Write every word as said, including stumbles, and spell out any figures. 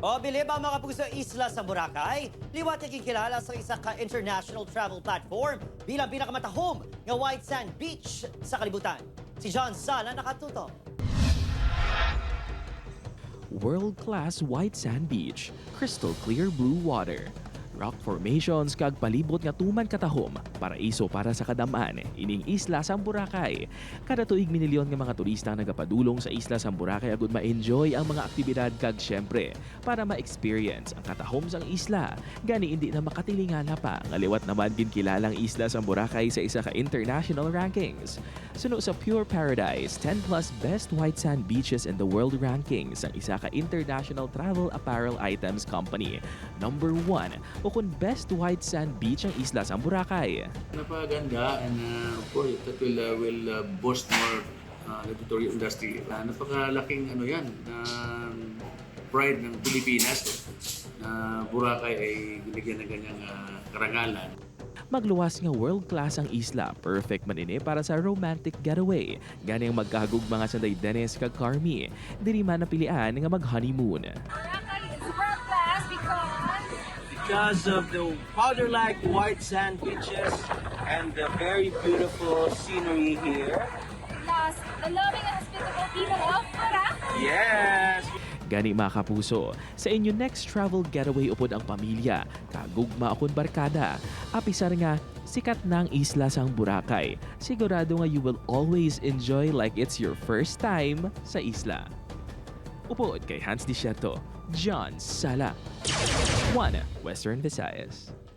O, bilib ang mga puso, Isla sa Boracay, liwat nga ginkilala sa isa ka international travel platform bilang pinakamatahom nga white sand beach sa kalibutan. Si John Sala nakatutok. World-class white sand beach, crystal clear blue water, rock formations kag palibot nga tuman katahom, paraiso para sa kadam-an, ining isla sang Boracay. Kada tuig, minilyon nga mga turista ang nagapadulong sa isla sang Boracay agud ma-enjoy ang mga aktibidad kag, syempre, para ma-experience ang katahom sang isla. Gani, indi na makatilingala pa nga liwat naman ginkilala ang isla sang Boracay sa isa ka international rankings. Suno sa Pure Paradise ten plus Best White Sand Beaches in the World rankings, ang isa ka international travel apparel items company, number one ukon best white sand beach ang isla sang Boracay. Napaganda, and uh, of course that will uh, will uh, boost more uh, the tourism industry. Uh, napakalaking ano yan, um, pride ng Pilipinas, no? Na Boracay ay binigyan ng ganyang uh, karangalan. Magluwas nga world-class ang isla, perfect man ini para sa romantic getaway. Gani, ang magkagugma nga sanday Dennis kag Carmi, diri man napilian nga mag-honeymoon. Boracay is world class because Because of the powder-like white sand beaches and the very beautiful scenery here. Plus the loving and hospitable people of Boracay. Yes! Gani, mga kapuso, sa inyo next travel getaway upod ang pamilya, kagugma ukon barkada, apisar nga sikat na ang isla sang Boracay, sigurado nga you will always enjoy like it's your first time sa isla. Upod kay Hans Desierto, John Sala, One Western Visayas.